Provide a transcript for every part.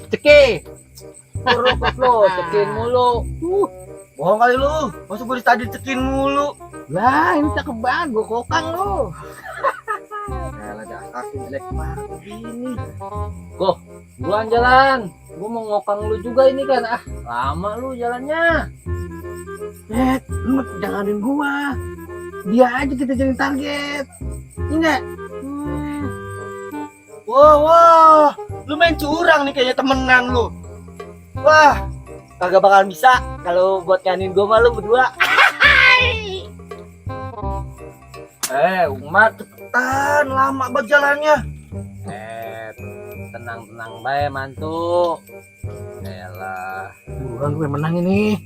Ceki. Kerupuk lo, cekin mulu. Bohong kali lu. Masa gue tadi cekin mulu. Lah, ini cakep banget, gue kokang lo. Yalah dah kaki jelek banget begini. Go, buruan jalan. Gue mau ngokang lu juga ini kan. Ah, lama lu jalannya. Lu janganin gua. Dia aja kita jadi target. Iya enggak? Wah, lu main curang nih kayaknya temenan lu. Wah, kagak bakalan bisa kalau buat nyanin gua mah lu berdua. Umat cepetan, lama banget jalannya. Tenang-tenang bae mantu. Elah. Buruan gue menang ini.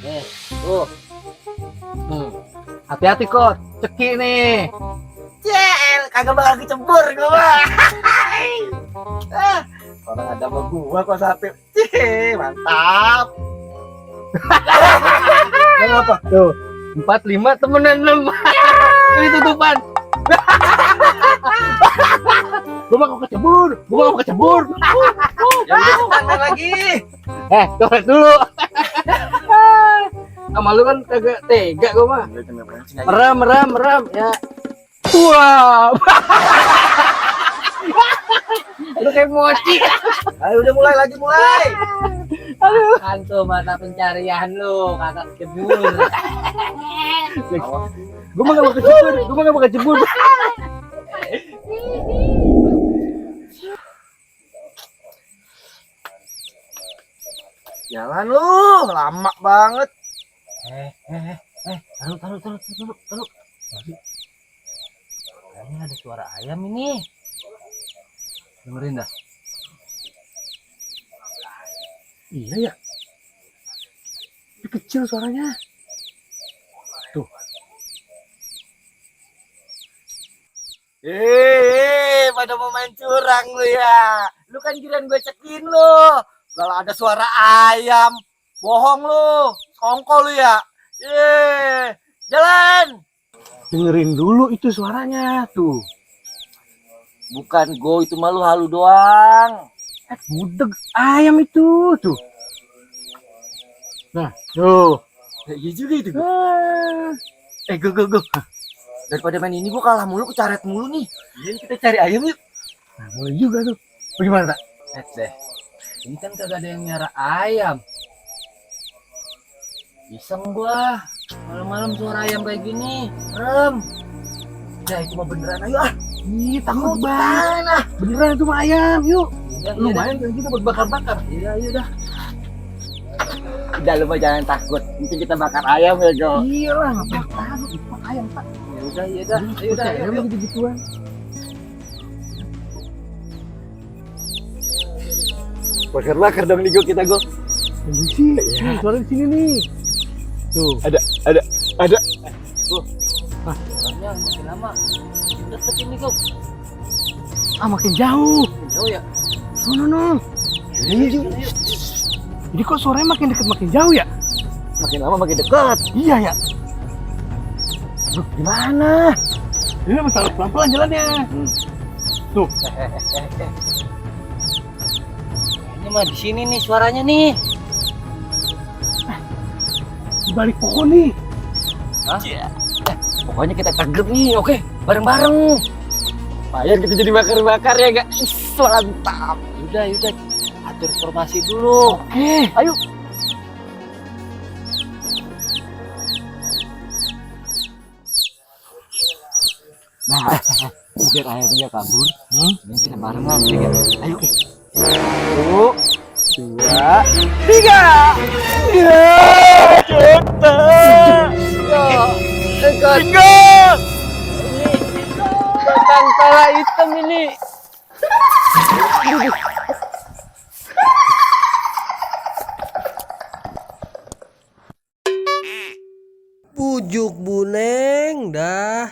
Nih, tuh. Hati-hati kok, Ceki nih. Cel, kagak bakal kecebur gua mah. Orang ada sama gua kok sampai. Mantap. Kenapa? Tuh, 4-5 temenan lu. Ini tutupan. Gua mah kok kecebur. Ya udah cepetan lagi. Coret dulu. Sama lu kan kagak tega gua mah. Meram ya. Wah. Lu kayak mochi. Ayo udah mulai. Aduh. Antum mata pencarian lu, kakak kebun. Gua mah gak mau kecebur. Jalan lu, lama banget. Taruh. Kayaknya ada suara ayam ini. Dengerin dah. Iya ya. Ini kecil suaranya. Tuh. Pada mau main curang lu ya. Lu kan kirain gue cekin lu. Kalau ada suara ayam, bohong lu. Kongkol lu ya. Jalan. Dengerin dulu itu suaranya tuh. Bukan go, itu malu halu doang. Budeg ayam itu tuh. Nah, tuh. Iya juga itu. Go. Daripada main ini gua kalah mulu, kecaret mulu nih. Iya, kita cari ayam yuk. Nah, mulai juga tuh. Bagaimana, Tak? Deh. Ini kan kagak ada yang nyara ayam. Iseng gua. Malam-malam suara ayam kayak gini. Rem. Ya, itu mah beneran. Ayo ah. Ih, takut banget. Beneran itu mah ayam, yuk. Lumayan kan kita buat bakar-bakar. Iya dah. Udah lu mah jangan takut. Nanti kita bakar ayam ya, Go. Iya lah, ngapain takut itu ayam, Pak. Ya udah. Ayo gitu-gituan. Bakar-bakar dong nih, Go, kita, Go. Ini sih, suara di sini nih. Tuh, ada. Suaranya makin lama. Deket ini, Go. Makin jauh. Jauh ya? No. Iya. Jadi kok suaranya makin dekat makin jauh ya? Makin lama makin dekat. Iya ya. Loh, gimana? Ini masalah pelan-pelan jalannya. Tuh. Ini mah di sini nih suaranya nih. Di balik pohon nih. Hah? Pokoknya kita tangkep nih, oke? Bareng-bareng. Ayo kita jadi bakar-bakar ya, gak? Mantap. Udah. Atur formasi dulu. Oke. Ayo. Nah, biar ayamnya kabur, dan kita barengan, ya kan? Ayo, oke. 1, 2, 3. Ya, kita. Tinggal. Batang kala hitam ini. Pujuk Bu Neng dah.